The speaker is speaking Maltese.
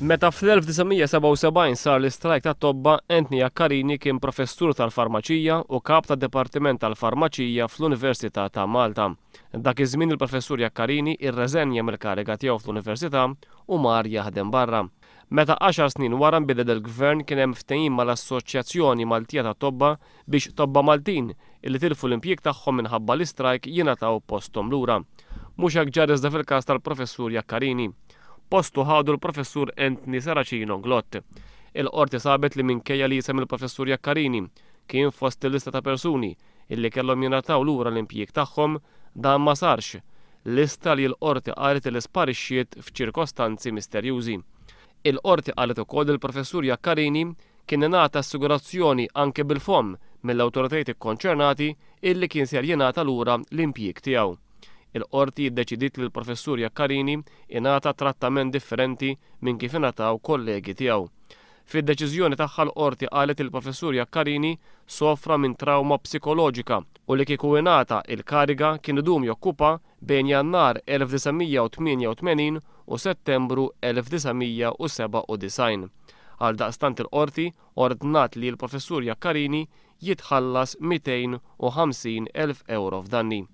Meta fl-1977 sar l-istrajk tat-tobba, Anthony Iaccarini kien professur tal-farmaċija u kap tad-Dipartiment tal-Farmaċija fl-Università ta' Malta. Dak iż-żmien il-Professur Iaccarini irreżenja mill-kariga tiegħu fl-Università u mar jaħdem barra. Meta għaxar snin wara nbidel il-Gvern kien hemm ftehim mal-Assoċjazzjoni Maltija tat-Tobba biex tobba Maltin illi tilfu l-impjieg tagħhom minħabba l-istrajk jingħataw posthom lura. Mhux hekk ġara iżda fil-każ tal-Professur Iaccarini. Postu ħadu l-Professur Anthony Serracino Glott. Il-Qorti sabet li minkejja li isem il-Professur Iaccarini kien fost il-lista ta' persuni illi kellhom jingħataw lura l-impjieg tagħhom, dan ma sarx. Lista li l-Qorti qalet li sparixxiet f'ċirkostanzi misterjużi. Il-Qorti qalet ukoll li l-Professur Iaccarini kien ingħata assigurazzjoni anke bil-fomm mill-awtoritajiet ikkonċernati illi kien ser jingħata lura l-impjieg tiegħu. Il-Qorti ddeċidiet li l-Professur Iaccarini ingħata trattament differenti minn kif ingħataw kollegi tiegħu. Fid-deċiżjoni tagħha l-Qorti qalet li l-Professur Iaccarini sofra minn trawma psikoloġika u li kieku ingħata il-kariga kien idum jokkupa bejn Jannar 1988 u Settembru 1997. Għaldaqstant il-Qorti ordnat li l-Professur Iaccarini jitħallas 250,000 ewro f'danni.